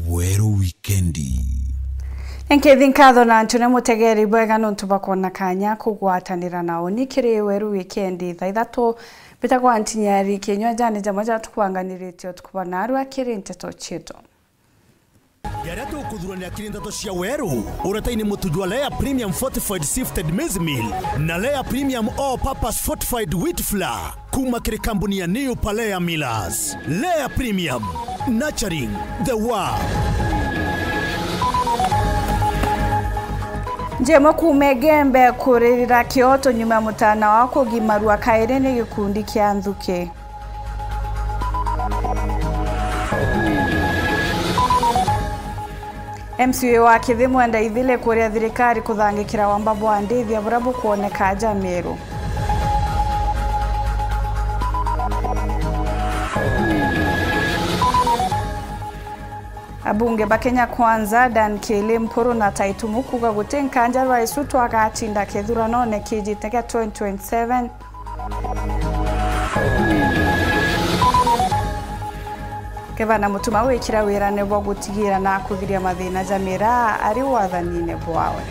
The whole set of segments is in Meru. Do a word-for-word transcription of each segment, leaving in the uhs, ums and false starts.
Weru Wikendi. Nkithi nkatho na ntune mutegeri bwega nontu bakwona kanya kugwatanira nao ni kiri Weru Wikendi thaa ithatu. Mbitagwa Ntinyari Kinyua, jani jamwe jatukuanganiritie utuku bwa narua kiri nteto cietu. Jaria tukuthurania kiri nteto cia Weru, uretaini mutu jwa Lea Premium Fortified Sifted Maize Meal na Lea Premium All Purpose Fortified Wheat Flour. Kuma kiri kambuni ya New Palea Millers. Lea Premium, nurturing the world. Njemo kuuma Igembe kuririra kioto nyuma ya mutana wa kugimarua kairi ni gikundi kia nthuki. M C A wa Kithimu Enda Ithile kuria thirikari kuthangikira wamba bwa ndithia buria bukwoneka aja Meru. Abunge ba Kenya Kwanza, Dan Kili, Mpuru na Taitumu kuuga guti nkanja Rais Ruto agatinda kithuranone kijite kia twenty twenty-seven. Gavana Mutuma wikira wirane bwa gutigira na kuthiria mathina ja miraa ari wathanine bwawe.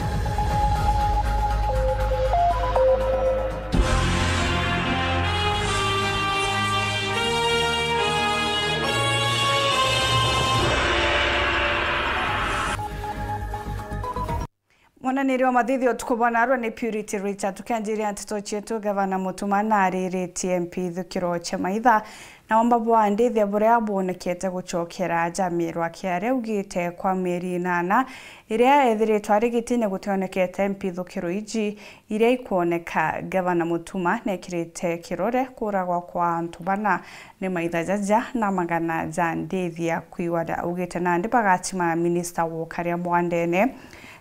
Mwonaniri wa mathithi utuku bwa narua ni Purity Richard. Tukianjiria nteto cietu, Gavana Mutuma nariritie M P Thukiro Chemaitha na wamba bwa ndithia buria bwonekete gucokera aja Meru, akiaria augite kwa mieri inana iria ethiritwe ari gitine gutionekete M P Thukiro iji iria ikwoneka. Gavana Mutuma nekirite kirore kuragwa kwa antu bana ni maitha jaja na magana ja ndithia kwigwa. Augite nandi bagatima minista wa ukaria bwa ndene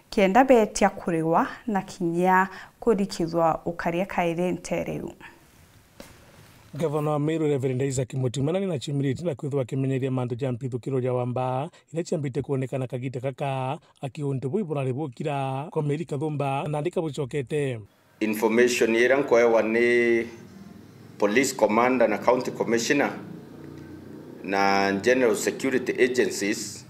kenda betia kurigwa na kinya kurikithwa ukaria kairi ntere iu. Gavana wa Meru Reverend Isaac Mutuma nani naciumiritie na kwithwa akimenyeria mantu ja mpithukiro ja wamba iria ciambite kuonekana kagita gaka, akiuga untu buu burari bukira kwa mieri kathumba na nandi kabucokete. Information iria nkwewa ni police commander na county commissioner na general security agencies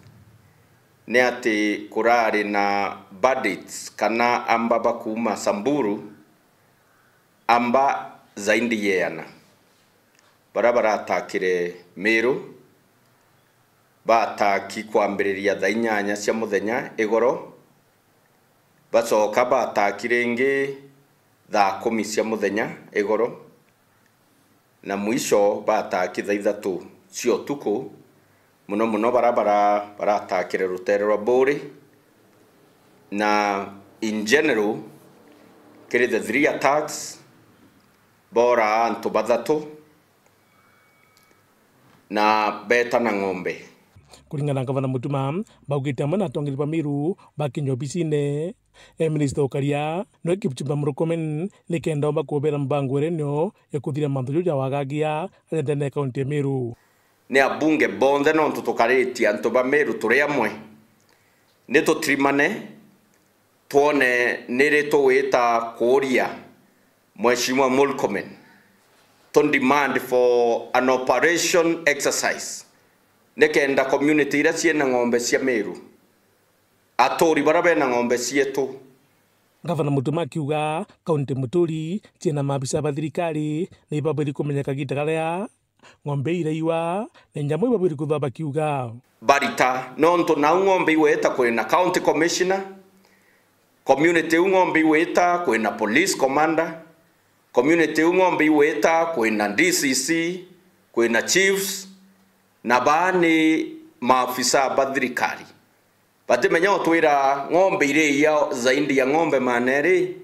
ni ati kurari na bandits kana amba ba kuuma Samburu, amba zaidi ya iana, baria baratakire Meru, bataki kwambiriria thaa inyanya cia muthenya igoro, bacoka bataki ringi thaa kumi cia muthenya igoro, na mwisho bataki thaa ithatu cia utuku, muno muno baria bara-, baratakire rutere rwa Buuri, na in general, kiri the three attacks, boraa antu bathatu na beeta na ng'ombe. Kuringana na Gavana Mutuma, baugite amwe na atongeri ba Meru bakinya obisine, e minista ukaria nwe Kipchumba Murkomen nikenda omba kubera mbango iria nio ikuthira mantu jau ja wagagia aria ndene ya kaunti ya Meru. Ni abunge bonthe nontu tukaritie antu ba Meru turi amwe, ni tutirimane twone ni ri tugwita kuuria Mheshimiwa Murkomen, to demand for an operation exercise, nikenda community iria ciina ng'ombe cia Meru, aturi baria bena ng'ombe cietu. Gavana Mutuma akiuga kaunti muturi ciina maabisa ba thirikari ni ibabwiri kumenya kagita karia ng'ombe iraiwa, na nyamu ibabwiri kwithwa bakiuga. Barita, nontu nau ng'ombe igwita kwina county commissioner, community iu ng'ombe igwita kwina police commander, community iu ng'ombe igwita kwina D C C, kwina chiefs, na baa ni maafisa ba thirikari. Batimenya utwira ng'ombe iria zaidi ya ng'ombe maneri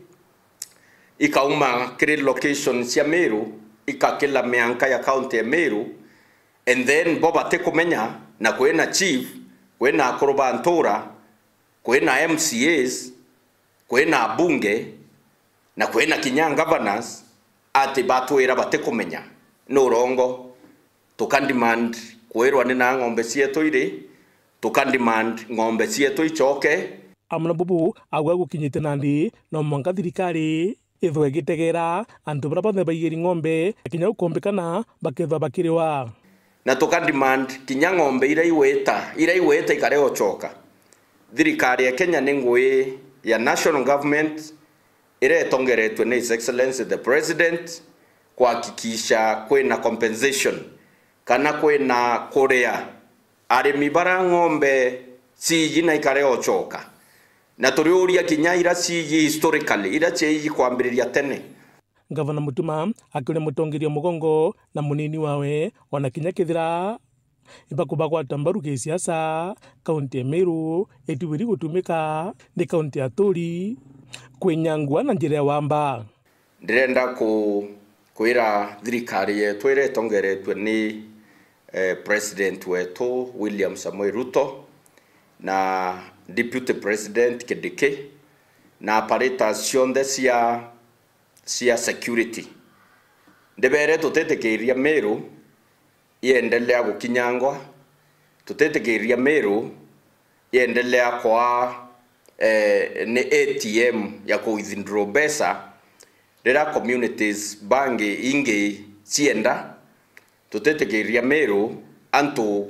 ikauma kiri location cia Meru, ikakila mianka ya county ya Meru, and then bo batikumenya, na kwina chief, kwina akuru ba ntura, kwina M C As, kwina abunge, na kwina kinya governors, ati batwira batikumenya. Ni urongo. Tuka demand kwirwa ni naa ng'ombe cietu iri, tuka demand ng'ombe cietu icoke. Amwe na bubu, auga gukinyite nandi, no mwanka thirikari ithwe igitegera antu baria bonthe baigiri ng'ombe, kinya gukombikana bakethwa bakiriwa. Na tuka demand kinya ng'ombe iria igwita, iria igwita ikare ochoka. Thirikari ya Kenya ni ngui ya national government iria itongeretwe ni His Excellency the President kuhakikisha kwina compensation kana kwina kuria arimi bara ng'ombe ciiji na ikare ochoka. Na turiuria kinya ira ciiji historically, ira ciiji kwambiriria tene. Ngavana Mutuma akiuria mutongeria mugongo na munini wawe, ona kinya kethira ibakubagwata mbaru kisiasa, kaunti ya Meru itibwiri gutumika ni kaunti ya aturi kwinyangua na njira ya wamba. Ndirenda ku-, kwira thirikari yetu iria itongeretwe ni, eh, President wetu William Samoei Ruto na Deputy President Kindiki na apparatus cionthe cia, cia security, ndibere tutitikiria Meru iendelea gukinyangwa, tutitikiria Meru iendelea kwaa, eh, ni A T M ya ku withdraw mbeca riria communities bangi ingi cienda. Tutitikiria Meru antu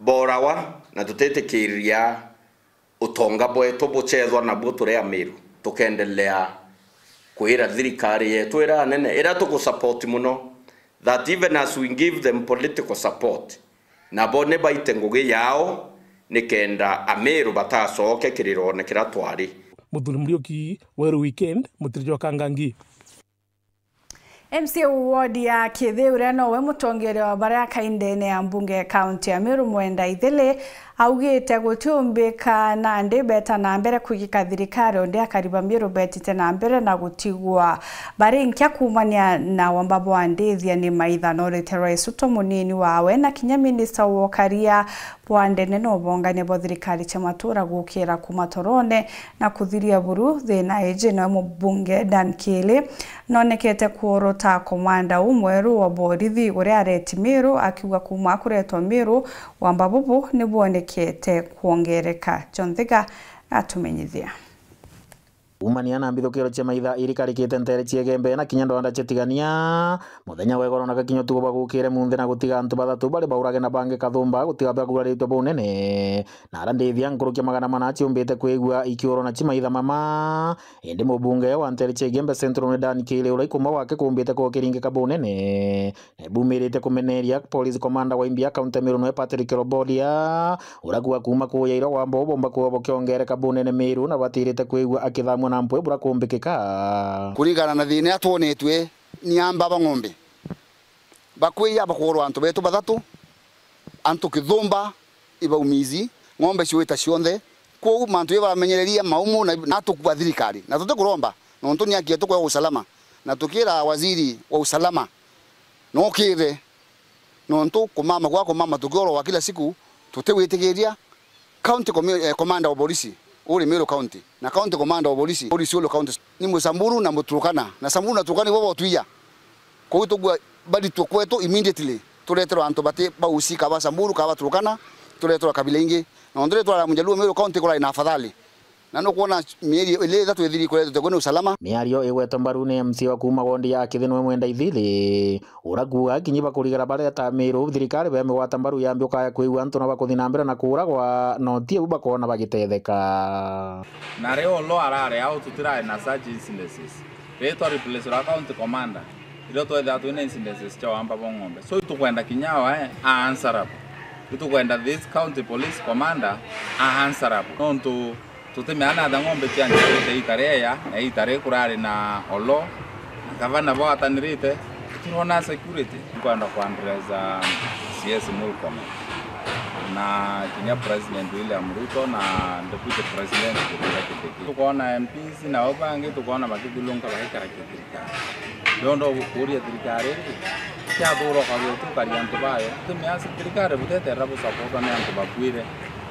borawa, na tutitikiria utonga bwetu buchethwa nabuo turi Amiru. Tukendelea kwira thirikari yetu ira anene, ira tugusupport muno, that even as we give them political support, nabo ni baite ngugi yao nikenda Amiru batacoke kirirone kiria twari. Muthuri Muriuki, Weru Weekend, Mutiri jwa Kangangi. M C A wa ward ya Kithiu, uria nowe mutongeria wa baria kaindene ya mbunge ya kaunti ya Meru, Mwenda Ithili, augite gutiumbika nandi beta na mbere kwigika thirikari, undi akari ba Meru betite na mbere na gutigwa bari nkia kuumania na wamba bwa ndithia ni maitha. Norite Rais Ruto munini wawe na kinya minista wa ukaria bwa ndene na ubongania bwa thirikari cia matura gukira kuma torone na kuthiria buru thina iji. Nawe mubunge Dan Kiili nonekete kuorota komanda umweru wa borithi uria areti Miru, akiuga kuma kuretwa Miru, wamba bubu nibwonekete kwongereka. John Thiga atumenyithia. Kuumania na mbithukiro cia maitha irikarikite nteere cia Igembe na kinya ndwanda cia Tigania, muthenya wa igoro na gakinya utuku bwa gukire munthi na gutiga antu bathatu bari baurage na bangi kathumba gutiga baguraritwe bunene. Na ara ndithia nkuruki ya magana mana ciumbite kwigua ikiurwa na ci maitha mama. Indi mubunge wa nteere cia Igembe Central ni Dan Kiili, uria ikuma gwake kuumbite kukiringika bunene. Bumirite kumeneria police commander wa Imbia County Meru nwe Patrick Robodia, uria kuuga kuuma kuuya iria wamba ubomba kuuga bukiongereka bunene Meru na batirite kwigua akithamua na mpwe bura kumbikika. Kuringana na thina iria twonetwe ni amba ba ng'ombe, bakwiya bakuurwa antu betu bathatu, antu kithumba ibaumizi, ng'ombe ciwita cionthe. Kwou mantu jabamenyereria maumu na, na tukua thirikari. Na tutikuromba, nontu ni aki yetu kwa usalama. Na tukira waziri wa usalama, nokire, nontu kumama gwa kumama tukiorwa kila siku, tutiwitikiria. County commi-, eh, commander wa borisi, uri Meru County, na county commander wa borisi, borisi uri county, ni Musamburu na Muturukana. Na Samburu na Turukana ibo botwiya. Kwou tugua baritwe kwetu immediately, tureterwa antu bati ba usika ba Samburu, ka ba Turukana, tureterwa kabila ingi. Nontu ri twara Mujaluo Meru County kurai na afadhali. Na nukwona mieri ili ithatu ithiri kuria tutekwe ni usalama. Miario igwetwa mbaru ni M C A wa kuuma wondi ya Kithinwe Mwenda Ithili, uria kuuga akinyi bakurigara baria ta Miru, thirikari bemigwata mbaru yambi ukaya kwigua antu na bakuthi na mbere na kuuragwa, no ti au bakoona bagitetheka. Na rio lo arare au tutirae na such incidences. Ritwa replace ra county commander, irio twethira twina incidences cia wamba bwa ng'ombe. So itukwenda kinya we a answerable. Itukwenda this county police commander a answerable. Nontu tutimea natha ng'ombe cianjirite ita ria ya, na ita ri kurari na olo, na gavana bwatanirite, turona security. Nkwenda kuandreza C S Murkomen na kinya President William Ruto na Deputy President Kithure Kindiki. Tukoona M Ps nao bangi tukoona bakithulunka bagikara kithirikari. Ndondo kuuria thirikari ri, ciathura ukaria tu ukaria antu bayo. Tumeaca thirikari buteterera busapotwa ni antu bakuire.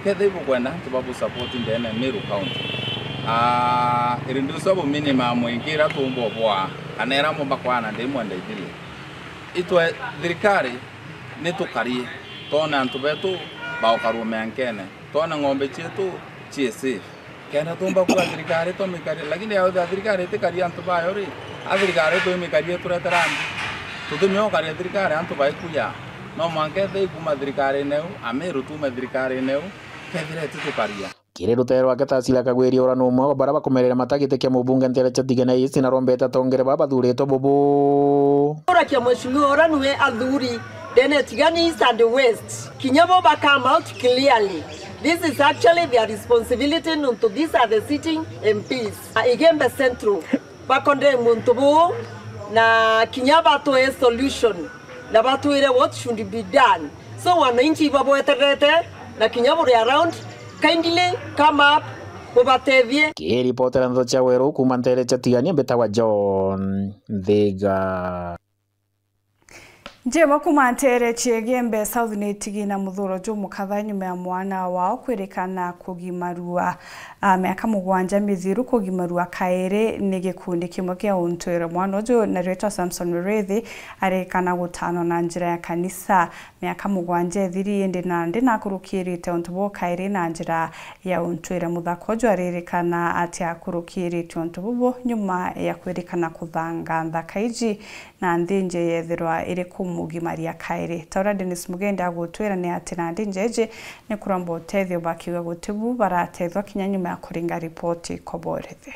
Kethira ibukwenda antu babusupport ndene Meru County, ah, reduce obu minimum wage ira tuumba ubwaa, kana ira mumba kwana ndi Mwenda Ithili. Itwe thirikari ni tukarie, twone antu betu baukarua miankene, twone ng'ombe cietu cii safe. Kenda tuumba kuuga thirikari tumikarie, lakini yauthira thirikari itikaria antu bayo ri, a thirikari twimikarie ituretera mbi? Tutimiokaria thirikari antu baikuya. No mwanka ethei kuuma thirikarine iu, Amiru tuume thirikarine iu, kethira iti tukaria. Kiri rutere rwake, Tasila Kagwiri ura ni umwe wa baria bakomerere mata giti kia mubunge ntere cia Tigania East na rombete atongere baa bathuritwe bubu. Urakia mheshimiwa ura niwe athuri ndene Tigania East and West. Kinya bo ba come out clearly. This is actually their responsibility nontu these are the sitting M Ps. Igembe Central. Bakondere muntu buu na kinya batwire solution na batwire what should be done. So wananchi ibabweterete na kinya buri around, kindly come up, bubatethie. Kiripotera Ndeto cia Weru kuuma ntere cia Tigania, mbitagwa John Nthiga. Njema kuma ntere cia Igembe South ni itigi na muthuro jumukatha nyuma ya mwana wao kwirikana kugimarua, a, miaka mugwanja mithiru, kugimarua kairi ni gikundi kimwe kia untwire. Mwana uju na ritwa Samson Murithi arikana gutanwa na njira ya kanisa miaka mugwanja ithiri, indi nandi nakurukirite untu buu kairi na njira ya untwire. Muthaka uju aririkana ati akurukirite untu bubu nyuma ya kwirikana kuthanga nthaka iji na nthinje yethirwa iri kumugimaria kairi. Ta uria Dennis Mugendi agutwira ni ati nandi njeji ni kuromba utethio, bakiuga guti bu baratethwa kinya nyuma ya kuringa ripoti koborethe.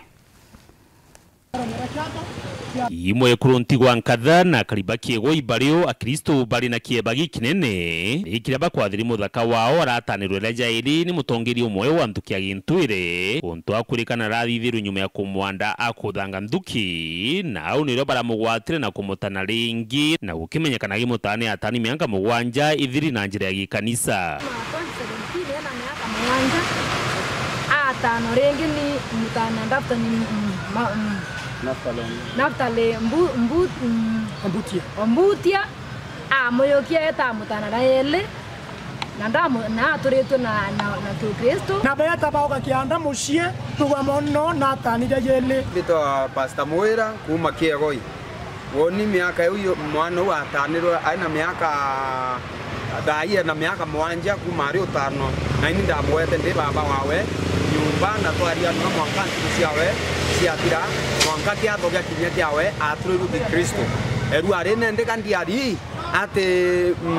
Imwe kuru ntigwa nkatha na akari ba kiego ibario Akristo bari na kieba gikinene, ni kiria bakwathiri muthaka wao aratanirwe iria jairi ni mutongeria umwe wa nthuki ya gintwire, untu akwirikana arathithirwe nyuma ya kumwanda akuthanga nthuki, na au nirio baramugwatire na kumutana ringi, na gukimenyekana agimutana ni atani miaka mugwanja ithiri na njira ya gikanisa. Twenty seventeen, ena miaka mugwanja, atano ringi ni mutana Naftali, mm, ma-, mm, Naftali Mbu-, Mbu-, mm, Ombutia. Ombutia, amuyukia eta mutana ra eli, na ndamu-, na aturitwe na, na, na Kikristo. Na beeta bauga kianda mucii, tugwa mono na atanire yeli. Mbitwa Pastor Mwira, kuuma Kiegoi. Woni miaka iu yo-, mwana uu atanirwe ai na miaka, thaai ena miaka mugwanja kuuma ari utano, na ini ndamugwete ndi baba wawe nyumba, na twarianua mwanka ntuku ciawe ciathira, mwanka kiatho giakinya kiawe aturirwe Kikristo. Eru ari nendeka ndiari ati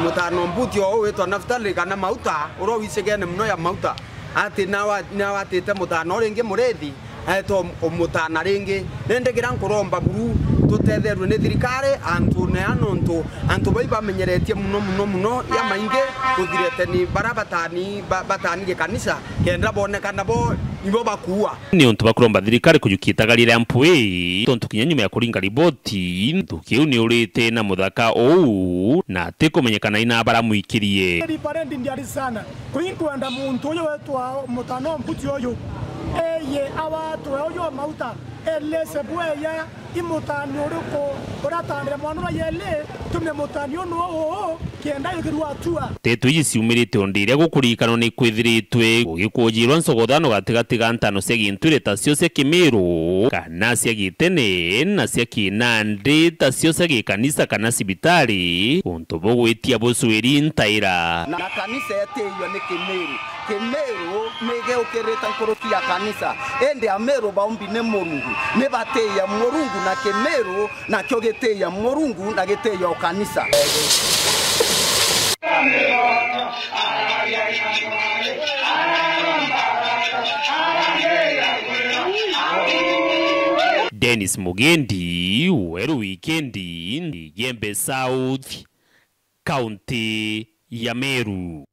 mutano mbuti oo witwa Naftali kana Mauta, uria wicigene mono ya Mauta, ati nawa-, nawatite mutana uringi Murithi, aetwa um-, umutana ringi. Nindi kiria nkuromba buru tutetherue ni thirikari antune aa, nontu antu bau bamenyeretie muno, muno, muno, ya maingi kuthirete ni baria batani, ba-, batani gikanisa, kenda bonekana bo nibo bakuua. Ni untu bakuromba thirikari kujukia itagaria ria mpwi, tontu kinya nyuma ya kuringa riboti, nthuki iu ni urite na muthaka uu, na atikumenyekana ina baramwikirie. Ni parade ndiari sana. Kwinkwenda muntu uyu wetwa mutano mbuti uyu, eye awatwe uyu o Mauta, elese bweya i mutani uriku uratanire mwana uria yeli, tume mutani unu uu kienda yugirwa atua. Nteto iji ciumirite o ndi iria gukurikanwa ni kwithiritwe gugikwojirwa ncogothano gatigati ga ntano cia gintwire ta cio cia Kimiru, kana cia gitene, na cia kinandi ta cio cia gikanisa kana cibitari, untu bugwitia bucwiri ntaira. Na kanisa etiiwe ni Kimiru. Kimiru ni giukirite nkuruki ya kanisa, indi Amiru baumbi ni Murungu, ni batiia Murungu na Kimiru, nakio gitiia Murungu na gitiia o kanisa. Dennis Mugendi, Weru Wikendi, Igembe South, kaunti ya Meru.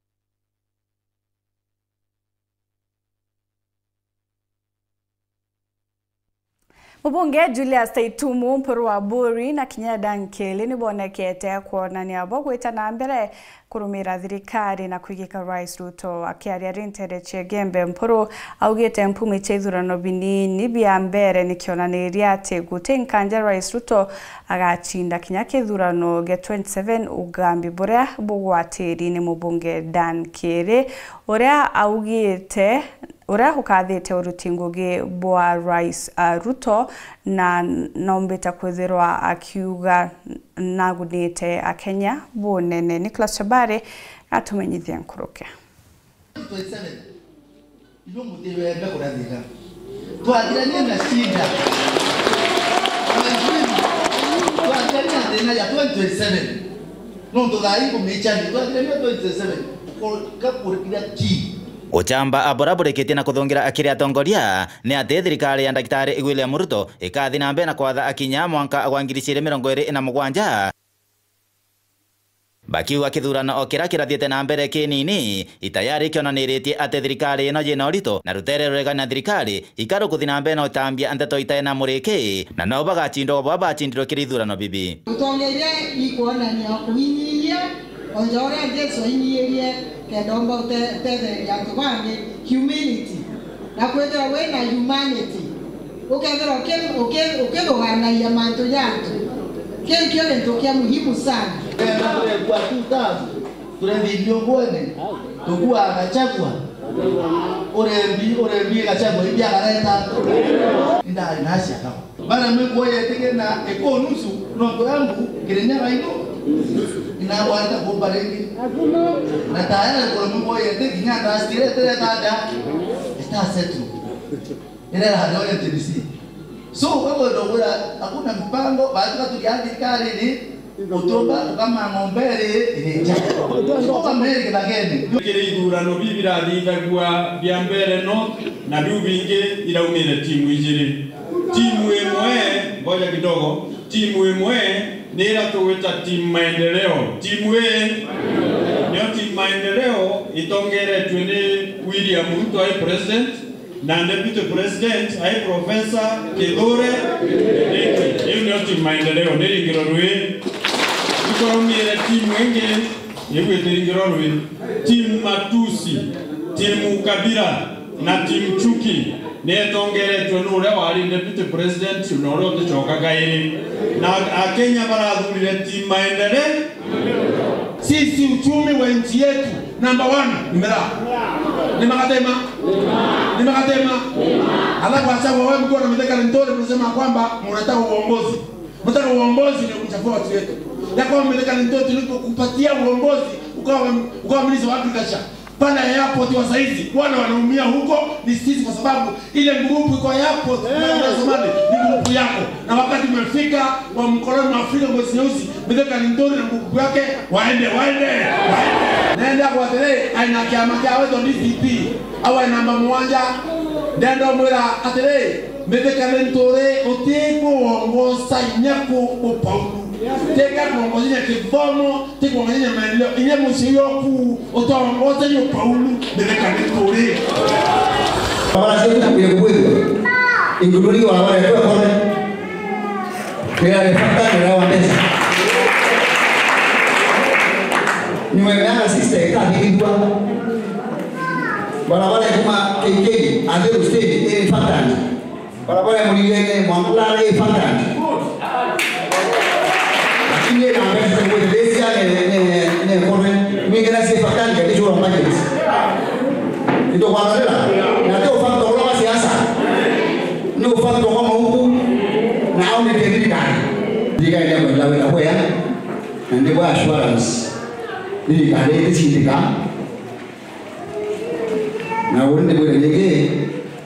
Mubunge Julius Taitumu, Mpuru wa Buri na kinya Dan Kili nibonekete kwonania bo gwita na mbere kurumira thirikari na kwigika Rais Ruto. Akiaria ari ntere cia Igembe, Mpuru augite mpumi cia ithurano binini bia mbere ni kionaniria ati guti nkanja Rais Ruto agacinda kinya kithurano gia twenty seven, ugambi buria bugwatiri ni mubunge Dan Kili, uria augite, uria ukathite uruti ngugi bwa Rais, uh, Ruto, na nombite kwithirwa akiuga nagunite Akenya bunene. Nicholas Chabari atumenyithie nkuruki. Twenty-seven. Ibo mutiwembe kurathika. Twathiranie na shida. Twathiranie na thina ya twenty twenty-seven. Nontu thaa ii kumichani, twathire mia twenty seven, ukoka kurikira ki? Uchamba abura burikitie na kuthungira akiri atongoria, ni ati thirikari ya Ndagitari William Ruto ikathi na mbere na kwatha akinya mwanka gwa ngiri igiri mirongo iri na mugwanja. Bakiuga kithurano o kiria kirathiite na mbere kinini, itayari kionaniritie ati thirikari ino yina urito na rutere ruregani na thirikari ikarukuthi na mbere na utambia nteto itai na muriki, na no bagachindwa bwa bachindirwe kiri ithurano bibi. Utongeria ikwonania kuinyiria, o nja uria Jesu ainyirie, kenda omba ute-, utethereria antu bangi, humility, na kwithirwa wina humanity. Ukethirwa uki-, uki-, ukithuganagia mantu ja antu, kiu kio gintu kia muhimu sana. Kenda turekua two term, turethi miongoni, tukuaga Gachagua. Urembi, urembi Gachagua, ibi agareta. Indari na cia kama. Bana mwe kuoya tege na eko nusu, no turambu, Kirinyaga ino. Ina wata kumba ringi. Na tayari kwa mwe kuoya tege, kinya ndastire tere tada. Ita settle. Ira radio ya T B C. So, wewe ndio wira, hakuna mpango, baada tukia thirikari ni, utumba, ukama ng'ombe iri, iri nja. Ukameri kithagene. Kiri ithurano bibi birathithagua bia mbere no, na biu bingi iraumire timu ijiri. Timu imwe, ngoja kidogo, timu imwe ni ira tugwita timu maendeleo. Timu ii niyo timu maendeleo itongeretue ni William Ruto ai president, na Deputy President ai Professor Kithure Kindiki. Iu nio timu maendeleo, ni ringiro rwi. Ikwaumire timu ingi, iu itiringiro rwi. Timu matusi, timu kabila, na timu chuki, ni itongeretwe ni uria wari Deputy President na uria uticoka kairi. Na Akenya barathurire timu maendeleo. Sisi uchumi wa nchi yetu, number one, ni miraa. Ni magatema. Ni magatema. Alafu Gachagua, wewe mkiwa na Mithika Linturi, mnasema kwamba mnataka uongozi. Mnataka uongozi ndio kuchafua watu wetu. Ya kwamba Mithika Linturi tulikupatia uongozi, ukawa, ukawa minister wa agriculture. Pale airport wa saizi, wale wanaumia huko ni sisi, kwa sababu ile grupu iko airport, na Somali, ni grupu yako. Na wakati umefika wa mkoloni wa Afrika ngozi nyeusi, Mithika Linturi na grupu yake, waende, waende, waende. Nenda kwa atiri, aina kiama kia wetu D C P, au aina namba mwanja, ndenda mwira atiri, Mithika Linturi, utikwo wongosa inya ku upaulu. Teka kuongoza inya kithomo, ti kuongoza inya maendeleo. Inya mucii yoku, utongoza inya upaulu, Mithika Linturi. Barabara cietu na kuya kubwithwa. Including barabara ya kwa kore. Kira reflector ni rawa ndesa. Nyuma ya miaka sixty ikathithua. Barabara ya kuma K K, Atheru Stage, iri fatani. Barabara ya Muringene, Mwankulala, iri fatani. Lakini ina mbeca cia kutetheresia ne, ne, ne, ne kore. Mwingine si fatani, ya kichura budget. Ndio kwa ngira. Na ndio ufakto kwa siasa. Ni ufakto kwa mauku. Na au ni thirikari. Thirikari ya kwenda wenda kwea. Na ndio kwa assurance. Thirikari itishindika. Na uri ndimwire ringi,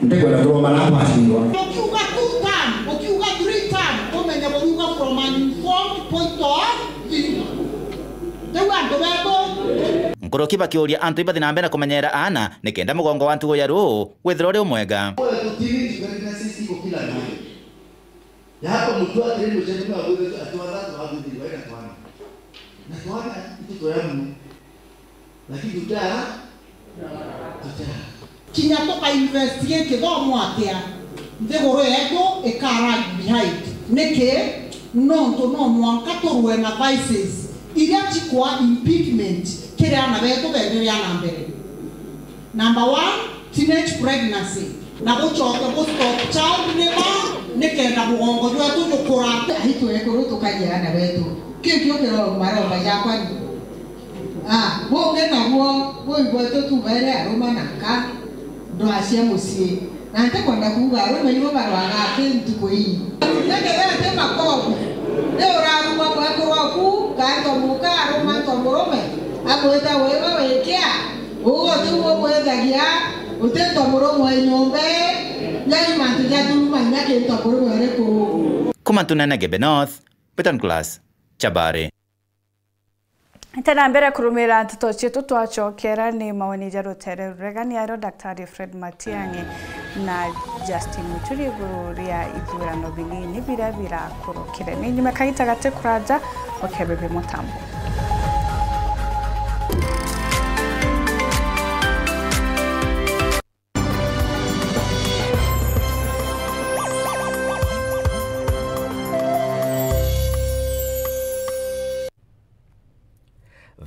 ntikwenda kuromba na kwacindwa. Ukiuga two term, ukiuga three term, umenye buriuga from an informed point of view. Riu antu betu. Nkuruki bakiuria antu ibathi na mbere na kumenyera aana, nikenda mugongo wa ntugo ya ruu withirwe uri umwega. Wewe tutiri, tukarina sisi iko kila mahali. Yako mtu atiriri ucenjia wa bure tu, atwara tu wa bure, waina twana. Na twana, itu twayamu. Lakini tuta-, tuta-. Kinya tuka investigate githomo atia, nthiguru yetu ika lag behind. Niki? Nontu no mwanka turue na vices iria cikwa impediment kiri aana betu beenderea na mbere. Number one, teenage pregnancy. Na bucoke bu stop child labor, nikenda mugongo jwetu jukura. Aitu ekuru tukagia aana betu. Kiu kio kiro maromba jakwa ni. Ah, bungi nabuo, bui bwetu tubaire aruma na nka, ndwaa cia mucii. Na ntikwenda kuuga arume ibo barwaga aki ntuku ii. Ntikethira ti makobu, ni uraruma mwekuru oku, ka antu muka aruma antu murume, akwita wiwe wikia, ugo tiu ukwithagia, uti nto murume wa nyomba, yai mantu ja thuruma inya ki nto murume uriku. Kuma Ntunene Gebe North, Beton Class, Chabari. Tena mbere kurumira nteto cietu, twacokera ni maoni ja rutere ruregani ario Daktari Fred Matiang'i na Justin Muturi iguru ria ithurano binini biria birakurukire. Ni nyuma kagita gati kuraja, ukebebe mutambo.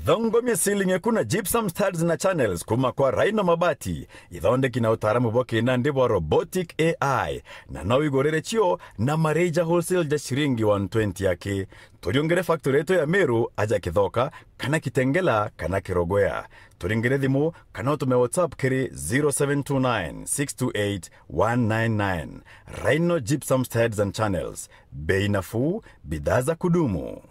Thongomia ceiling eku na gypsum studs na channels kuma kwa Rhino Mabati, ithondeki na utaaramu bwa kinandi bwa robotic A I, na no igurire cio na marei ja wholesale ja ciringi one twenty aki. Turiungire factory yetu ya Meru aja Kithoka, kana Kitengela, kana Kirogwea. Turingire thimu, kana utume WhatsApp kiri zero seven two nine six two eight one nine nine. Rhino Gypsum Studs and Channels. Bei nafuu, bidhaa za kudumu.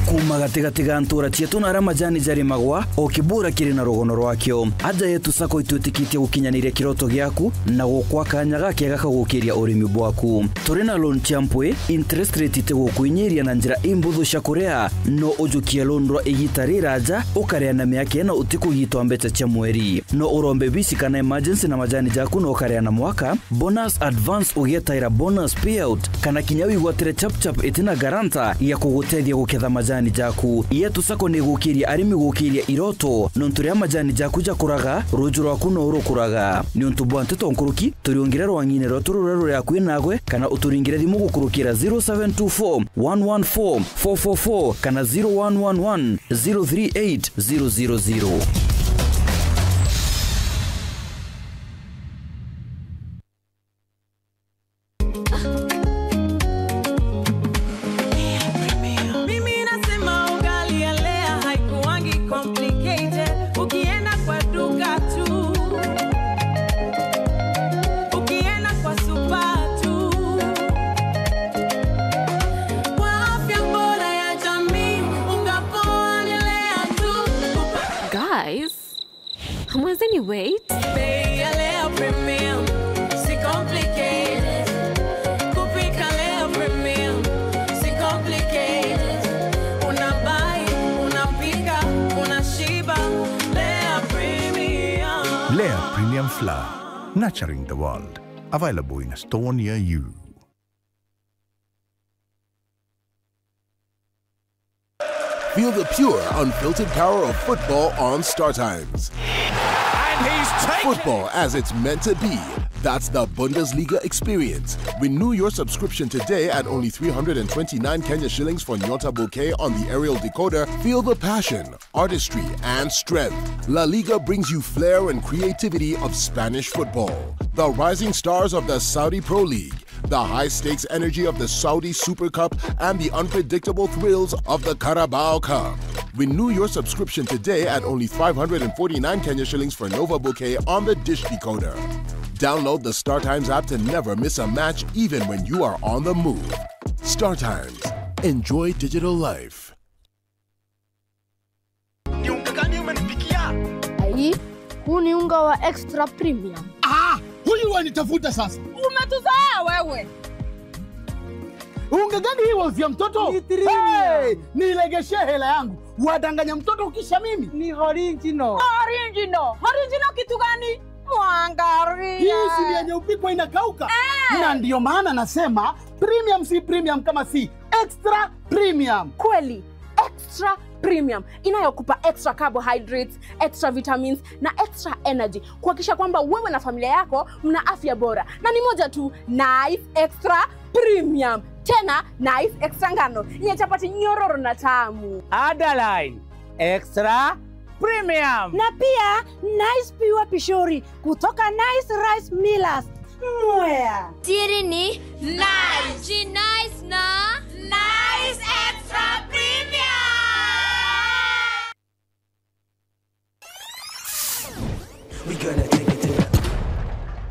Kuuma gatigati ga ntuura cietu na aria majani jarimagwa, o kibura kiri na rugono rwakio. Aja yetu Sacco itwitikitie gukinyaniria kiroto giaku na gukwa kanya gakega ka gukiria urimi bwaku. Turi na loan cia mpwi, interest rate itigukwinyiria na njira imbuthu cia kuria. No ujukie loan rwa igita riraja, ukaria na miaka ina utikugitwa mbeca cia mweri. No urombe bisi kana emergency na majani jaku na ukaria na mwaka, bonus advance ugietaira bonus payout, kana kinya wigwatire chap chap itina guarantor ya kugutethia guketha majani jaku. Yetu Sacco ni igukiria arimi gukiria iroto, nontu riria majani jaku jakuraga, ruju rwaku no rukuraga. Niuntu bwa nteto nkuruki, turiungire rwang'ine rwetu ruria ruri akui nagwe, kana uturingire thimu gukurukira zero seven two four one one four four four four kana zero one one one zero three eight zero zero zero. Mimi nasema ugali ya Lea haikuwangi complicated. Ukienda kwa duka tu, ukienda kwa supa tu, kwa afya bora ya jamii, unga poa ni Lea tu. Guys, mwenzeni, wait. Bei ya Lea Premium, si complicated. Kupika Lea Premium, si complicated. Unabai, unapika, unashiba. Lea Premium. Lea Premium Flour, nurturing the world. Available in a store near you. Feel the pure, unfiltered power of football on StarTimes. And he's taken Football as it's meant to be. That's the Bundesliga experience. Renew your subscription today at only three hundred and twenty-nine Kenya shillings for Nyota Bouquet on the aerial decoder. Feel the passion, artistry, and strength. La Liga brings you flair and creativity of Spanish football. The rising stars of the Saudi Pro League, the high-stakes energy of the Saudi Super Cup, and the unpredictable thrills of the Carabao Cup. Renew your subscription today at only five hundred and forty-nine Kenya shillings for Nova Bouquet on the dish decoder. Download the StarTimes app to never miss a match, even when you are on the move. StarTimes. Enjoy digital life. Ni unga gani umenipikia? Ai, huu ni unga wa extra premium. Ah, huyu wanitafuta sasa. Umetuzoea wewe. Unga gani hii wauzia mtoto? Ni premium. Hey, nilegeshee hela yangu. Wadanganya mtoto kisha mimi. Ni original. Original. Original kitu gani? Mwangaria. Hii si ni yenye upikwa inakauka? Eh. Na ndio maana nasema premium si premium kama si Extra Premium. Kweli, Extra Premium inayokupa extra carbohydrates, extra vitamins na extra energy, kuhakikisha kwamba wewe na familia yako mna afya bora. Na ni moja tu, Nice Extra Premium. Tena Nice Extra ngano, yenye chapati nyororo na tamu. Underline, Extra Premium. Na pia Nice Pure Pishori kutoka Nice Rice Millers, Mwea. Siri ni Nice. Ji Nice na Nice Extra Premium. We gonna take it to the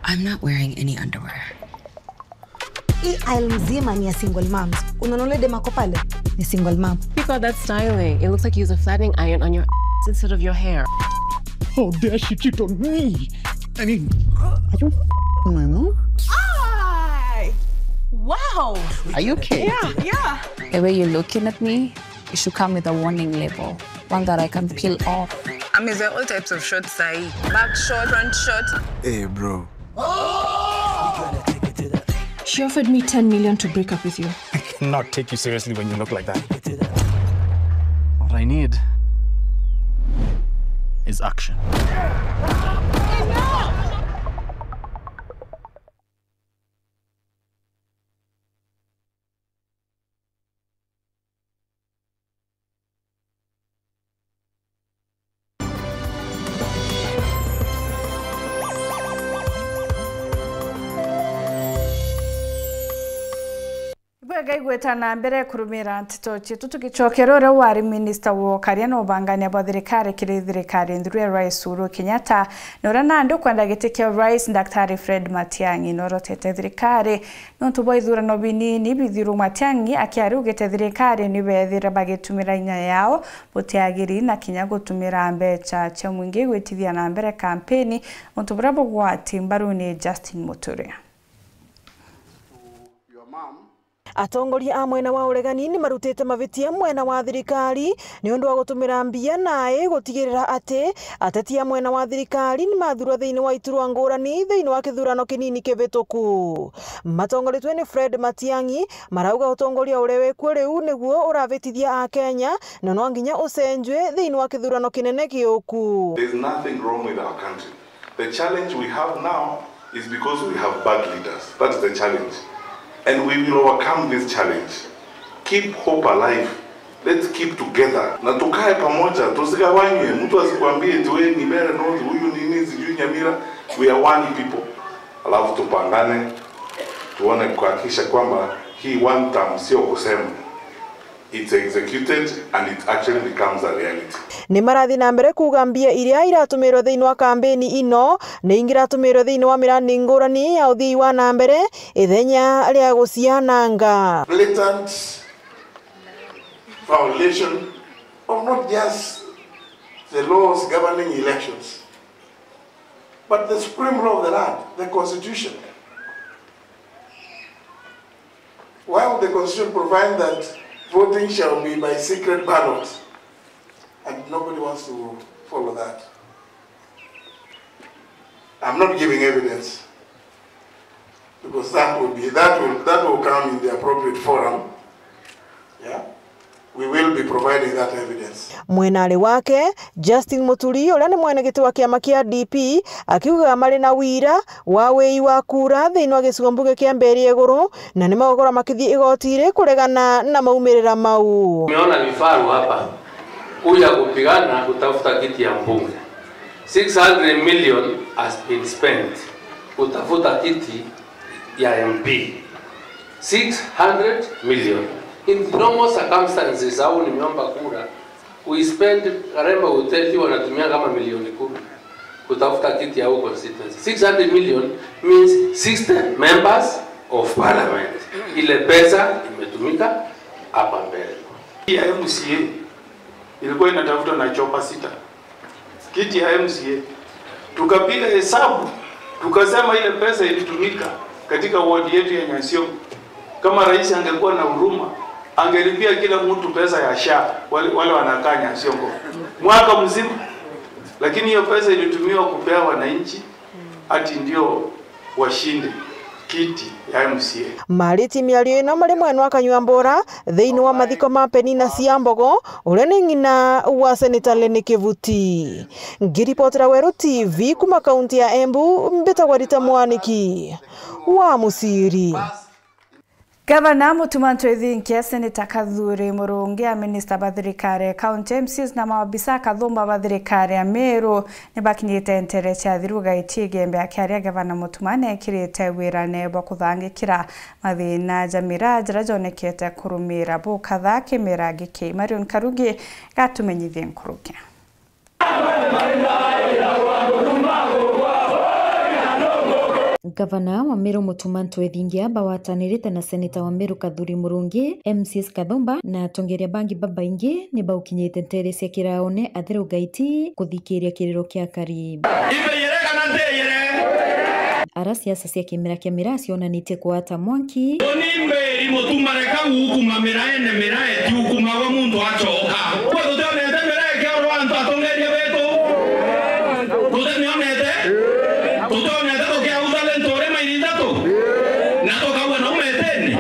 I'm not wearing any underwear. Hii aisle mzima ni ya single moms. Unaona ule dem ako pale? Ni single mom. People, that's styling. It looks like you use a flattening iron on your ass instead of your hair. How dare she cheat on me? I mean, are you f-, my mom? Ay! Wow! Are you okay? Yeah, yeah. The way you're looking at me, it should come with a warning label, one that I can peel off. I'm using all types of shorts, sahi. Back short, front short. Hey, bro. She offered me ten million to break up with you. I cannot take you seriously when you look like that. What I need is action. Ibwega igweta na mbere kurumira nteto cietu, tugicokera uria wari minista wa ukaria na ubangania bwa thirikari kiri thirikari nthuru ya Rais Uhuru Kenyatta, na uria nandi ukwenda giti kia Rais Daktari Fred Matiang'i norotete thirikari nontu bwa ithurano binini bithiru. Matiang'i akiari ugite thirikari ni bethire bagitumira inya yao butiagiri na kinya gutumira mbecha cia mwingi gwitithia na mbere kampeni, untu buria bugwati mbaru ni Justin Muturi. Atongoria a mwena wa uregani ni marutite mavitia mwena wa thirikari ni undu wa gutumira mbia nae gutigirira ati ateti a mwena wa thirikari ni mathurwa thiini wa iturwa ngurani thiini wa kithurano kinini kivituku. Matongoretue ni Fred Matiang'i, marauga utongoria uria wikuo riu niguo uravitithia Akenya, na no nginya ucenjue thiini wa kithurano kinene giuku. There's nothing wrong with our country. The challenge we have now is because we have bad leaders. That is the challenge. And we will overcome this challenge. Keep hope alive. Let's keep together. Na tukae pamoja, tusigawanywe. Mtu asikwambie eti wewe ni Mbeere North, huyu ni nini, sijui Nyamira. We are one people. Alafu tupangane, tuone kuhakikisha kwamba hii one term sio kusema. It's executed and it actually becomes a reality. Ni marathi na mbere kuuga mbia iria iratumirwe thiini wa kambeni ino ni ingiratumirwe thiini wa mirandi ngurani ya uthii wa na mbere ithenya ria guciananga. Blatant violation of not just the laws governing elections, but the supreme law of the land, the constitution. Why would the constitution provide that voting shall be by secret ballot? And nobody wants to follow that. I'm not giving evidence because that will be, that will, that will come in the appropriate forum. Yeah? We will be providing that evidence. Mwenari wake, Justin Muturi, uria ni mwene giti wa kiama kia D P, akiuga mari na wira wa wii wa kura thiini wa gicigo mbunge kia Mbeere Iguru, na ni magukorwa makithii igoti iri kuregana na maumirira mau. Umeona vifaru hapa kuja kupigana kutafuta kiti ya mbunge. Six hundred million has been spent kutafuta kiti ya M P. Six hundred million. In normal circumstances, au nimeomba kura, we spend, Karemba Hotel wanatumia kama milioni kumi kutafuta kiti ya huko constituency. Six hundred million means sixty members of parliament. Ile pesa imetumika hapa mbele. Ya M C A ilikuwa inatafutwa na chopa sita. Kiti ya M C A. Tukapiga hesabu, tukasema ile pesa ilitumika katika ward yetu ya Nyasiongo. Kama rais angekuwa na huruma, angelipia kila mtu pesa ya SHA, wale, wale wanakaa Nyasiongo. Mwaka mzima. Lakini hiyo pesa ilitumiwa kupea wananchi ati ndio washinde. kiti ya M C A. Mariti miario ino mari mwena wa Kanyua Mbura thiini wa mathiko ma Penina Ciambogo, uria ni ng'ina wa Seneta Lenny Kivuti. Ngiripotera Weru T V kuma kaunti ya Embu, mbitagwa Rita Mwaniki wa Musiri. Gavana Mutuma M'Ethingia, Seneta Kathuri Murungi, a minista ba thirikari ya kaunti, M Cs na maobisa kathumba ba thirikari ya Meru ni bakinyite nteere cia Thiru Gaiti Igembe akiaria. Gavana Mutuma neekirite wirane bwa kuthangikira mathina ja miraa jaria jonekete kurumira bukatha kimera giki. Marion Karugi gatumenyithie nkuruki. Gavana wa Meru Mutuma M'Ethingia bagwatanirite na seneta wa Meru Kathuri Murungi, M Cs kathumba na atongeria bangi babaingi ni baukinyite nteere cia kiraone a Thiru Gaiti kuthikiria kiriro kia akari. Imbeyere kana nteyere? Ara siasa cia kimera kia miraa cionanitie kwata mwanki. Uni mberi Mutuma reka guukuma miraene, miraa itiukumagwa muntu acoka. Kwa tutionete miraa ikiorwa antu atongeria betu? Tutimionete? Tutionete tukiautha lentu uri mairi ithatu? Na tukaua na umeteni?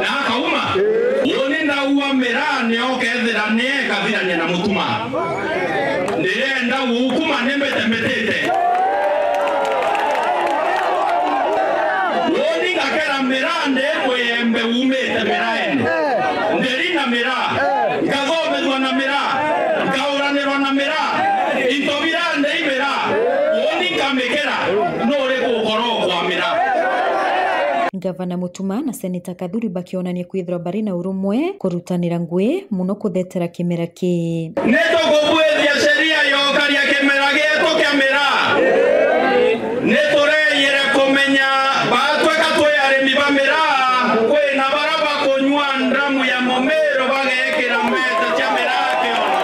Na akauma? Uni ndaua miraa nio kethira nie kathirania na Mutuma. Ndirenda guukuma ni mbite mbitite. Uni ngakera miraa ndi muyembe uumite miraene. Ndiri na miraa, nkathomethua na miraa, nkauranirwa na miraa, into biraa ndi i miraa. Uni nkamikera, nuri gukora ukwa miraa? Gavana Mutuma na Seneta Kathuri bakionania kwithirwa bari na urumwe kurutanira ngugi mono kuthetera kimera kii. Ni tukubwithia sheria ya ukaria kimera gietu kia miraa. Ni tureyire kumenya batwika twi arimi ba miraa, kwina bara bakunyua ndramu ya mumiru bagekira mbeca cia miraa kiono.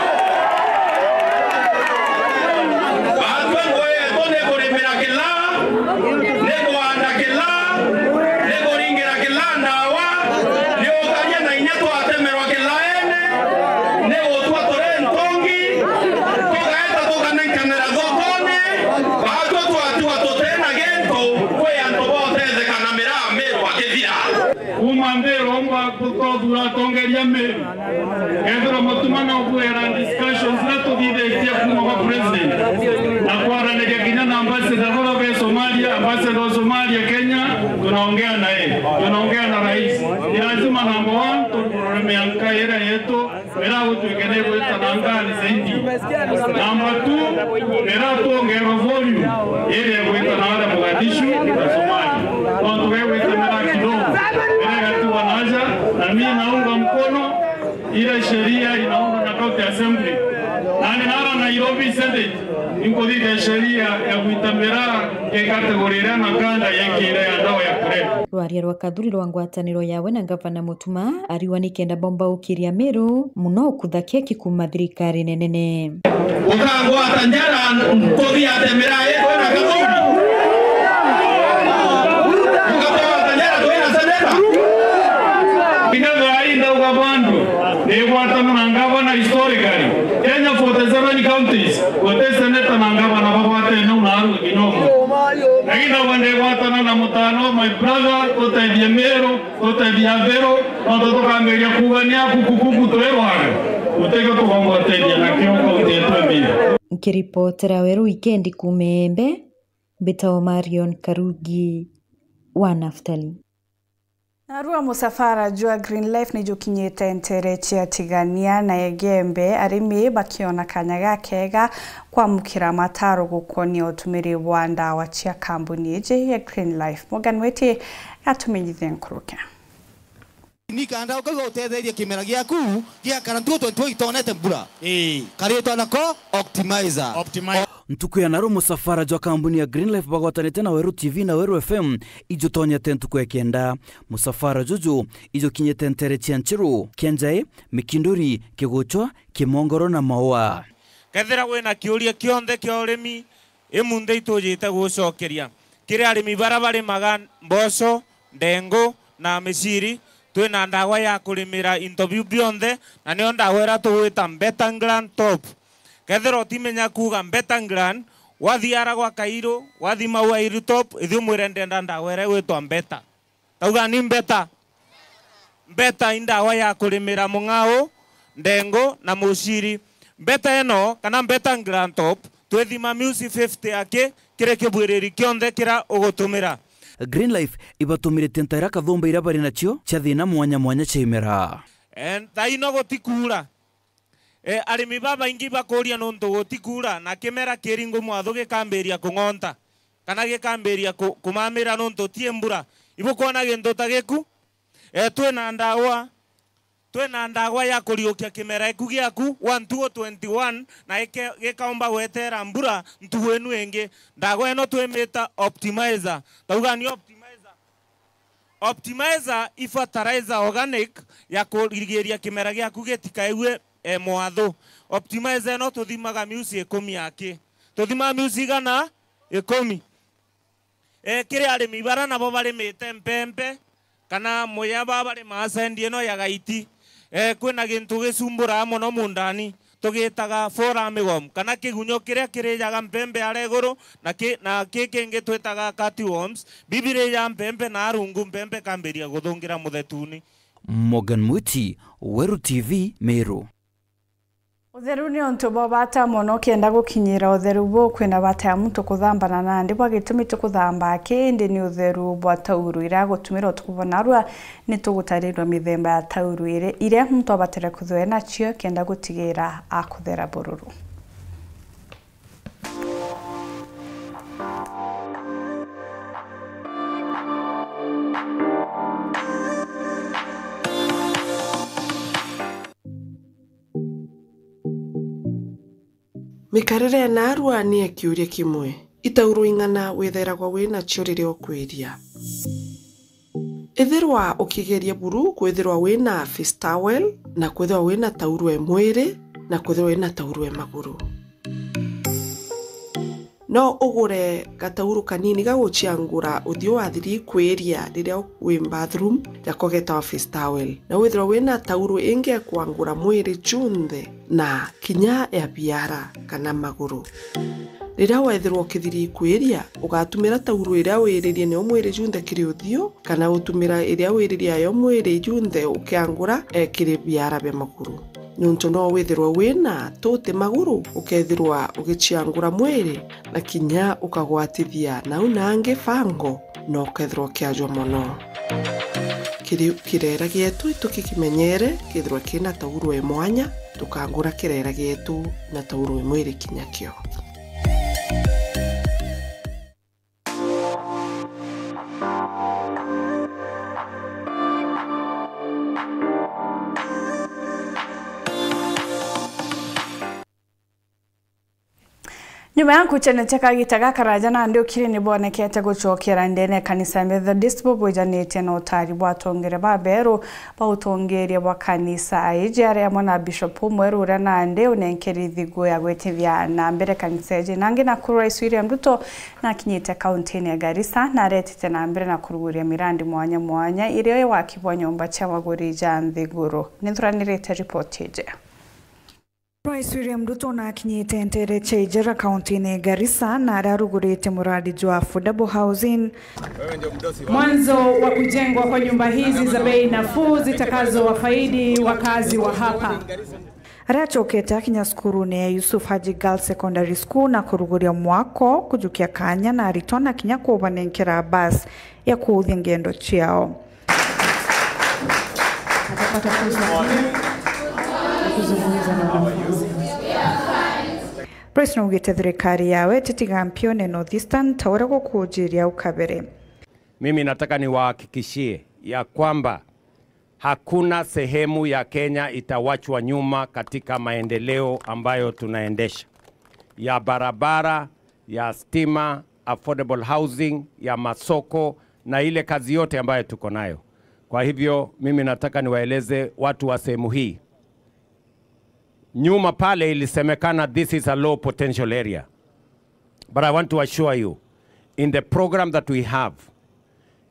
Batwi ngugi yetu ni kurimira kilaa, ni kuanda kilaa, ni kuringira kilaa ndawa, ni ukaria na inya twatemerwa kilaene, ni gutua turi ntongi, tugaeta tukanenkanira thokone, batwi twatigwa tutena gintu, kwi antu botetheka na miraa Meru akithira. Kuuma nthi iromba tutothura atongeria Meru. Kethirwa Mutuma no kwera discussions iria tuthithitie kuuma kwa president, na kwaraniria kinya na ambassador kuria be Somalia, ambassador wa Somalia Kenya, tunaongea na yeye, tunaongea na rais. Ni lazima number one, turorore mianka iria yetu, miraa gutwike ni igwitanangani zaidi. Number two, miraa twongerwe volume iria igwitana aria Mogadishu na Somalia. Tontu gegwita miraa kidogo, miraa igatigwa na aja, na mimi naunga mkono ile sheria inaundwa na County Assembly. Na ni nara Nairobi Senate, inkuthithia sheria ya gwita miraa ki category iria na kanda yekire ya ndawa ya kulevya. Rwaria rwa Kathuri rwa ngwataniro yawe na Gavana Mutuma ariwa ni kenda bomba ukiria Meru mono ukutha keki kuuma thirikari nenene. Ukangwata njara, nkuthi ate miraa itwe na Kathuri? Ukatwata njara twina seneta? Kinya thaa ii ndauga bandu, nigwatana na ngavana historically. Kenya forty seven counties, guti seneta na ngavana bagwatene u na aru kinya umwe. Lakini ndauga ndigwatana na mutano, my brother, tutethie Meru, tutethie Athiru, nontu tukambiria kuuga ni akukukuku turi rware, gutikio tugomba utethia nakio kaunti yetu ya Meru. Nkiripotera Weru Wikendi kuuma Embe, mbitagwa Marion Karugi wa Naftali. Narua musafara jwa Green Life ni jukinyite nteere cia Tigania na Igembe, arimi bakiona kanya gakega kwamukira mataro gukonia utumiri bwa ndawa cia kambuni iji ya Green Life. Morgan Weti gatumenyithie nkuruki. Ni kanda ukauga utetherie kimera giaku giakara ntuku twenty twenty itonete mbura. Ii. Karitwa nako Optimizer. Optimizer. Ntuku ya naru musafara jwa kambuni ya Green Life bagwatanite na Weru T V na Weru F M ijutonyete ntuku ya kenda. Musafara juju ijukinyite nteere cia Nchiru, Kianjai, Mikinduri, Kiguchwa, Kimongoro na Maua. Kethira wina kiuria kionthe kia urimi, imunthe itujite gucokeria. Kiri arimi baria barimaga mboco, ndengu na miciri, twina ndawa ya kurimira into biu bionthe, na niyo ndawa iria tugwita Betanglan Top. Kethira utimenya kuuga Betanglan, Wathiara gwa Kairu, wathi Maua Hilltop, ithi umwire ndenda ndawa iria igwitwa Mbeta. Tauga ni Mbeta. Mbeta i ndawa ya kurimira mung'ao, ndengu na muciri. Mbeta ino, kana Mbeta Glandtop, twithima miusi fifty aki kiri kibwiriri kionthe kiria ugutumira. Green Life ibatumiritie ntaira kathumba iria bari nacio cia thina mwanya mwanya cia imera. Eh, thaino gutikuura. E, arimi babaingi bakuria nontu gutikuura, na kimera kiringu mwathu gikambiria kung'onta, kana gikambiria ku-, kumamira nontu ti mbura. Ibukwona gintu ta giku? E, twina ndawa, twina ndawa ya kuriukia kimera iku giaku wa ntugu twenty-one, na ike-, gikaumba gwetera mbura ntugu inu ingi. Ndawa ino twimita Optimizer. Tauga ni Optimizer. Optimizer i fertilizer organic ya kurigiria kimera giaku gitikaegue, e, mwathu. Optimizer ino tuthimaga miusi ikumi aki. Tuthimaga miusi igana? Ikumi. E, kiri arimi bara nabo barimite mpempe, kana muya ba barimaga sendi ino ya Gaiti. E, kwina gintu gicumburaa mono mundani. Tugitaga four armyworm, kana kigunyo kiria kirijaga mpempe aria iguru, na ki-, na ki kingi twitaga cutworms. Bibi irija mpempe na arungu, mpempe ikambiria guthungira muthetuni. Morgan Mwiti, Weru T V, Meru. Utheru ni untu bwa bata mono. Ukienda gukinyira utheru buu, kwina bata ya muntu kuthambana nandi bwa gitumi tukuthamba aki, indi ni utheru bwa tauru iria agutumira utuku bwa narua. Ni tugutarirua mithemba ya tauru iri-, iria muntu abatire kwithirwa e nacio kenda gutigira akuthera bururu. Mikarire ya narua ni ya kiuria kimwe. I tauru ing'ana withairagwa wi nacio riria ukwiria? Ithirwa ukigeria buru kwithirwa wina face towel, na kwithirwa wina tauru e mwiri, na kwithirwa wina tauru e maguru. No ugure gatauru kanini ga guciangura uthiu wathiri kwiria riria wi bathroom, gako getawa face towel. Na withirwa wina tauru ingi ya kwangura mwiri junthe na kinya ya biara kana maguru. Riria wethirwa ukithiri kwiria, ugatumira tauru iria wiririe nio mwiri junthe kiri uthiu, kana utumira iria wiririe ayo mwiri junthe ukiangura, e, kiri biara bia maguru. Niuntu no withirwe wina tuti maguru, ukethirwa ugiciangura mwiri, na kinya ukagwatithia nau nangi fango, na ukethirwa ukiajwa mono. Kiri-, kirera gietu itukikimenyere kethirwa kina tauru e mwanya, tukangura kirera gietu na tauru e mwiri kinya kio. Nyuma ya kuchenecha kagita gakaraja nandi ukiri nibonekete gucokera ndene ya kanisa ya Methodist bubwijanitie na utari bwa atongere baberu ba utongeria bwa kanisa iji, ari amwe na Bishop umweru uria nandi unenkeri thigu ya gwitithia na mbere kanisa iji. Nangi Nakuru Rais William Ruto nakinyite kauntini ya Garissa na aretite na mbere na kuruguria mirandi mwanya mwanya, irio i waki bwa nyomba cia maguri ja nthiguru. Ninthuranirite ripoti iji. Rais William Ruto nakinyite ntere cia Ijara, kauntini ya Garissa, na aria arugurite muradi jwa affordable housing. Mwanzo wa kujengwa kwa nyumba hizi za bei nafuu zitakazowafaidi wakazi wa hapa. Aria acokete akinya cukurune ya Yusuf Haji Girls Secondary School na kuruguria mwako, kujukia kanya na aritwa na kinya kubanenkera bus ya kuuthia ngendo ciao. Atapata fursa pia ya kuzungumza na wanafunzi. Rais naugite thirikari yawe ititiga mpione North Eastern ta uria gukujiria au kabere. Mimi nataka niwahakikishie ya kwamba hakuna sehemu ya Kenya itawachwa nyuma katika maendeleo ambayo tunaendesha, ya barabara, ya stima, affordable housing, ya masoko na ile kazi yote ambayo tuko nayo. Kwa hivyo, mimi nataka niwaeleze watu wa sehemu hii, nyuma pale ilisemekana this is a low potential area. But I want to assure you, in the program that we have,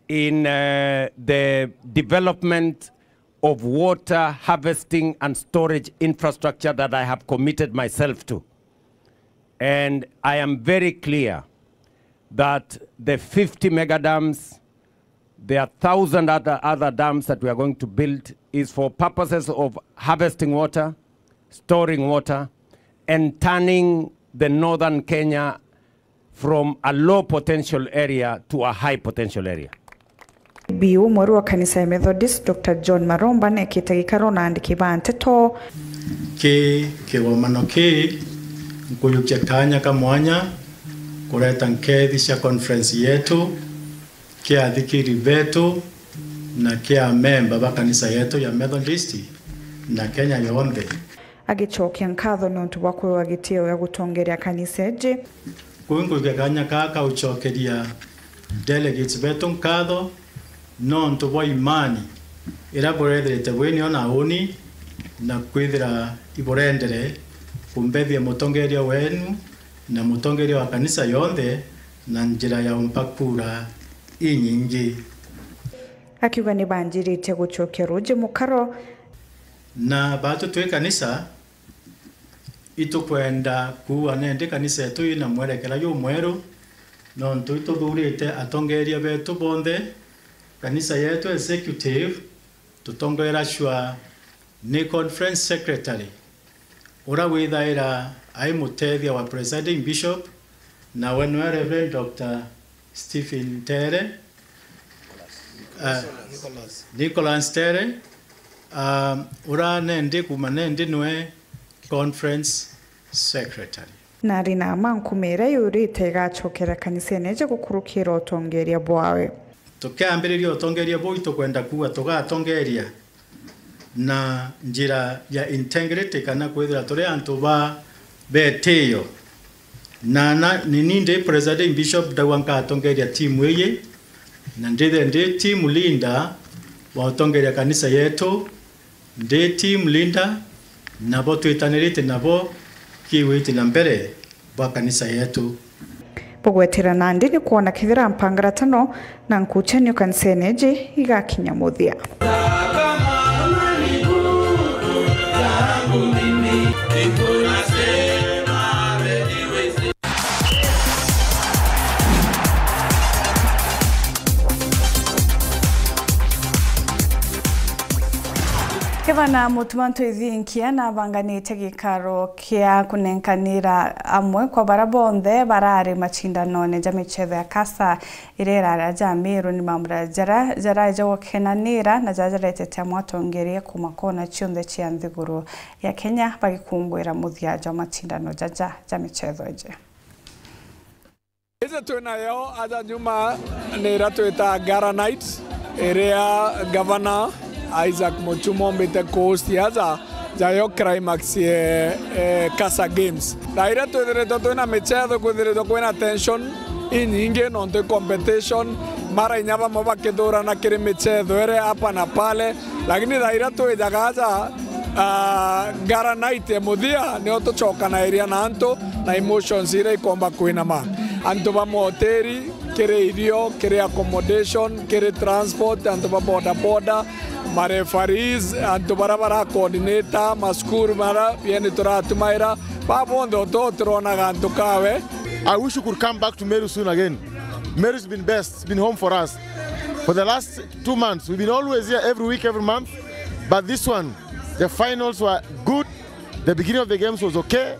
in, uh, the development of water harvesting and storage infrastructure that I have committed myself to, And I am very clear that the fifty mega dams, there are thousand other, other dams that we are going to build, is for purposes of harvesting water, storing water, and turning the northern Kenya from a low potential area to a high potential area. Biu, mweri wa kanisa ya Methodist, Doctor John Maromba, nekite gikaro na andiki ba nteto. Ki kigomano kii, nkuyukia kaanya ka mwanya kureta nkethi cia conference yetu, kia athikiri betu, na kia amemba ba kanisa yetu ya Methodist, na Kenya yonthe. Agicokia nkatho niuntu bwa kwiwa gitio gia gutongeria kanisa iji. Kwi nkuikia kaanya kaa ka ucokeria delegates betu nkatho niuntu bwa imani iria burethirite bwinio na uni, na kwithira iburendere kumbethia mutongeria wenu na mutongeria wa kanisa yonthe na njira ya umpa kura inyingi. Akiuga ni banjiritie gucokia ruuji mukaro. Na batu twi kanisa, itukwenda kuua nendi kanisa yetu ina mwerekera jumweru, nontu ituthurite atongeria betu bonthe. Kanisa yetu executive tutongeracua ni conference secretary, uria withaira ai mutethia wa presiding bishop, nawe nwe Reverend Doctor Stephen Tere, uh, Nicholas Tere, um, uria nendi kuma nendi nwe conference secretary. Na ari na mma nkumi iria yurite igacokera kanisene iji gukurukira utongeria bwawe. Tukiambiriria utongeria buu, itukwenda kuuga tugatongeria na njira ya integrity, kana kwithira turi antu ba betio. Na, na ni ni ndi presiding bishop, ndauga nkatongeria timu iji, na ndithire ndi team leader wa utongeria kanisa yetu, ndi team leader, nabo twitanirite nabo kiwiti na mbere bwa kanisa yetu. Bugwetera nandi ni kwona kethira mpangaratano na nkuchanio kanisene iji igakinya muthia. Gavana Mutuma M'Ethingia nabanganite gikaro kia kunenkanira amwe kwa bara bonthe barari macindanone ja michetho ya kasa iria irari ja Meru. Ni mambura jara jaraja gukenanira na jajaretete amwe atongeria kuma kona cionthe cia nthiguru ya Kenya bagikungwira muthia jwa macindano jaja ja michetho iji. Iji twinayo aja nyuma ni iria twita Gala Night, iria Gavana Isaac Muchuma ombite kuhost aja jayo climax ye, eh, Kasa Games. Thaa iria twithiritwe twina michetho, kwithiritwe kwina tension inyingi nontu i competition, mara inya bamwe bakithurana kiri michetho iri hapa na pale, lakini thaa iria twijaga aja, ah, Gala Night ya muthia, nio tucokanairia na antu na emotions iria ikomba kwinama. Antu ba mahoteri, kiri irio, kiri accommodation, kiri transport, antu ba boda boda, ma referees, antu bara bara coordinator, ma school mara bieni turatumaira, ba bonthe uto turonaga antu kawe. I wish you could come back to Meru soon again. Meru's been best, it's been home for us. For the last two months, we've been always here every week, every month. But this one, the finals were good. The beginning of the games was okay.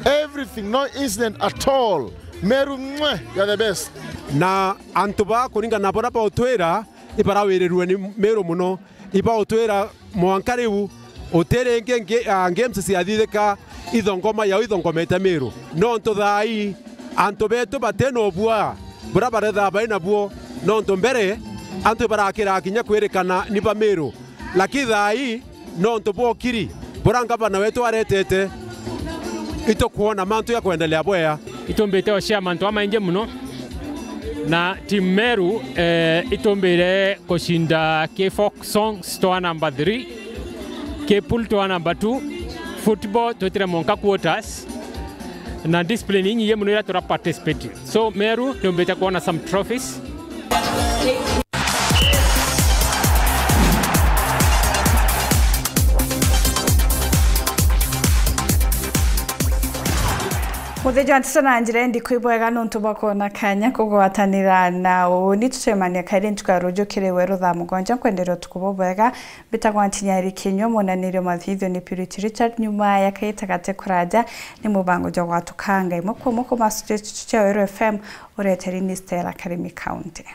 Everything, no incident at all. Meru, mwah, you are the best. Na antu ba kuringana na bara bautwira, ibarawirirue ni Meru muno. Ibautwira mwanka riu, uti ringi nge-, ah, games ciathithika, ithongoma yao ithongomete Meru. Nontu thaa ii, antu betu bati na ubua bura barethaa bai nabuo, nontu mbere, antu ibarakiraa kinya kwirikana ni ba Meru. Lakini thaa ii, nontu bwa ukiri bura ngavana wetu aretete, itukwona mantu ya kwendelea bwea. Itumbite ucia mantu amaingi muno, na team Meru, eh, itumbire kucinda ki folk song store number three, ki pool store number two, football twitire mwanka quarters, na discipline inyingi muno iria tura participate. So, Meru niumbite kwona some trophies. Muthiji wa nteto na njira indi kwi bwega nontu bwa kwona kanya kugwatanira na uni. Tucemania kairi ntuku ya ruju kiri weru thaa mugwanja. Nkwendera utuku bubwega. Mbitagwa Ntinyari Kinyua, munanirio mathithio ni Purity Richard, nyuma ya kaita gate kuraja ni mubango jwa gwatuka ngai mwe kwa mwe kuma studio cia Weru F M, ureteri ni Stella Karimi County.